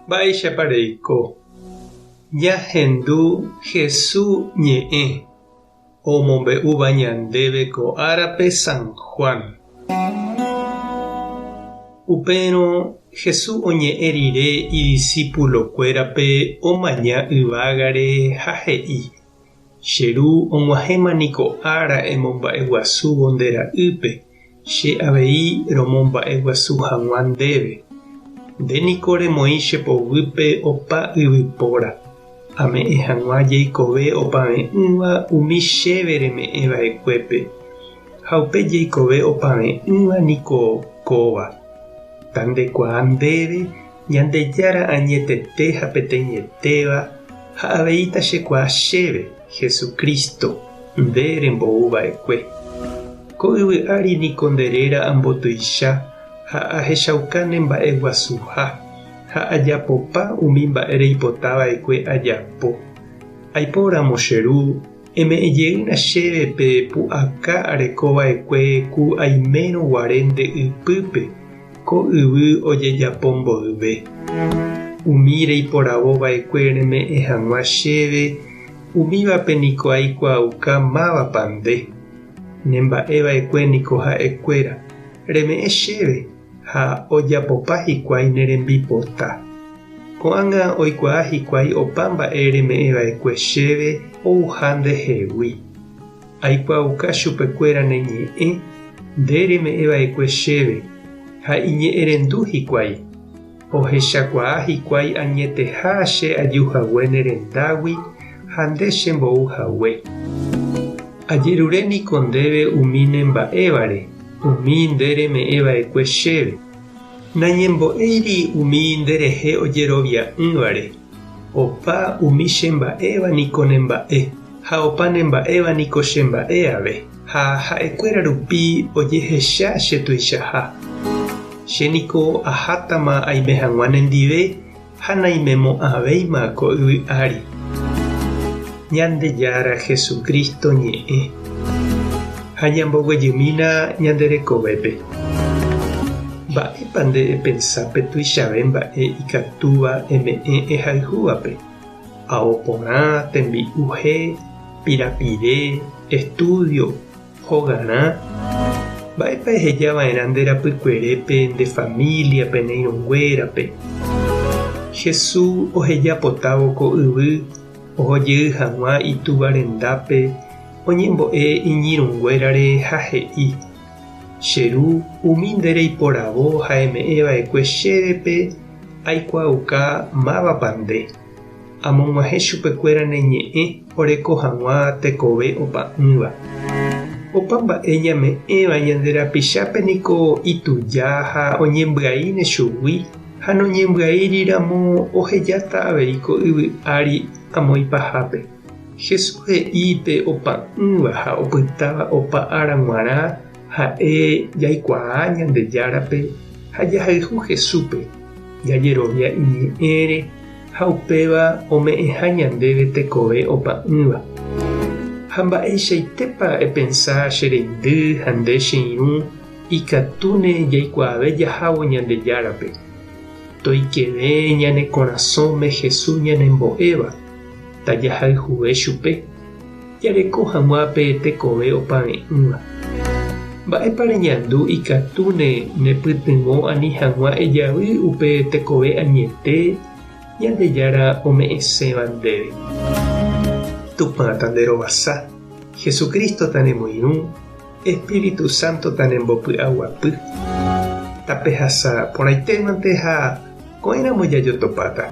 Mba'éichapa reiko? Ñahendu Hesu ñe'ẽ omombe'úva ñandéve ko árape San Juan. Upérõ Hesu oñe'ẽ rire idisípulokuérape omaña yvágare ha he'i, Che Ru og̃uahẽma niko ára emomba'eguasúvo nde ra'ýpe, che avei romomba'eguasu hag̃ua ndéve. Nde niko remoĩ che poguýpe opa yvypóra, ame'ẽ hag̃ua jeikove opave'ỹva umi chéve reme'ẽ va'ekuépe. Ha upe jeikove opave'ỹva niko kóva, tandekuaa ndéve Ñandejára añetete ha peteĩetéva ha avei tachekuaa chéve, Jesucristo, nde rembou va'ekue. Ko yvy ári niko nde réra ambotuicha ha ahechauka ne mba'eguasuha, ha ajapopa umi mba'e reipota va'ekue ajapo. Aipóramo che Ru, eme'ẽ jeýna chéve pe pu'aka areko va'ekue ku aimérõ guare nde ypýpe, Ko yvy ojejapo mboyve. Umi reiporavo va'ekue reme'ẽ hag̃ua chéve, umívape niko aikuaauka mávapa nde. Ne mba'e va'ekue niko ha'ekuéra, reme'ẽ chéve ha ojapopa hikuái ne rembipota. Ko'ág̃a oikuaa hikuái opa mba'e reme'ẽ va'ekue chéve ouha ndehegui. Aikuaauka chupekuéra ne ñe'ẽ nde reme'ẽ va'ekue chéve, ha iñe'ẽrendu hikuái. Ohechakuaa hikuái añeteha che aju hague ne rendágui ha nde chembou hague. Ajerure niko ndéve umi ne mba'évare, umi nde reme'ẽ va'ekue chéve. Nañembo'éiri umi nderehe ojerovia'ỹvare. Opa umi che mba'éva niko ne mba'e, ha opa ne mba'éva niko che mba'e ave, ha ha'ekuéra rupi ojehecha che tuichaha. Che niko ahátama aime hag̃ua nendive ha naimemo'ãvéima ko yvy ári. Ñandejára Jesucristo ñe'ẽ. Ha ñamboguejymína ñande rekovépe. Mba'épa nde epensa pe tuichave mba'e ikatúva eme'ẽ ehayhúvape? Ao porã, tembi'u he, pirapire, estúdio, hogarã? Mba'épa eheja va'erã nde rapykuerépe, nde famíliape, ne irũnguérape? Jesús oheja potávo ko yvy oho jey hag̃ua Itúva rendápe oñembo'e iñirũnguérare ha he'i, Che Ru, umi nde reiporavo ha eme'ẽ va'ekue chévepe aikuaauka mávapa nde. Amog̃uahẽ chupekuéra ne ñe'ẽ oreko hag̃ua tekove opa'ỹva. Opa mba'e ñame'ẽva ñande rapichápe niko ituja ha oñembyaíne chugui ha noñembyaíri ramo ohejáta avei ko yvy ári amo ipahápe. Jesús he'i pe opa'ỹva ha opytáva opa ára g̃uarã ha'e jaikuaa Ñandejárape ha jahayhu Jesúspe, jajerovia iñe'ẽre ha upéva ome'ẽha ñandéve tekove opa'ỹva. Ha mba'eichaitépa epensa che reindy ha nde che irũ ikatúne jaikuaave jahávo Ñandejárape? Toikeve ñane korasõme Jesús ñanembo'éva. Tajahayhuve chupe, jareko hag̃ua pe tekove opave'ỹva. Mba'épa reñandu ikatúne nepytyvõ ani hag̃ua ejavy upe tekove añete Ñandejára ome'ẽséva ndéve? Tupã tanderovasa, Jesucristo tanemoirũ, Espíritu Santo tanembopy'aguapy. Tapehasa porãitémante ha ko'ẽramo jajotopáta.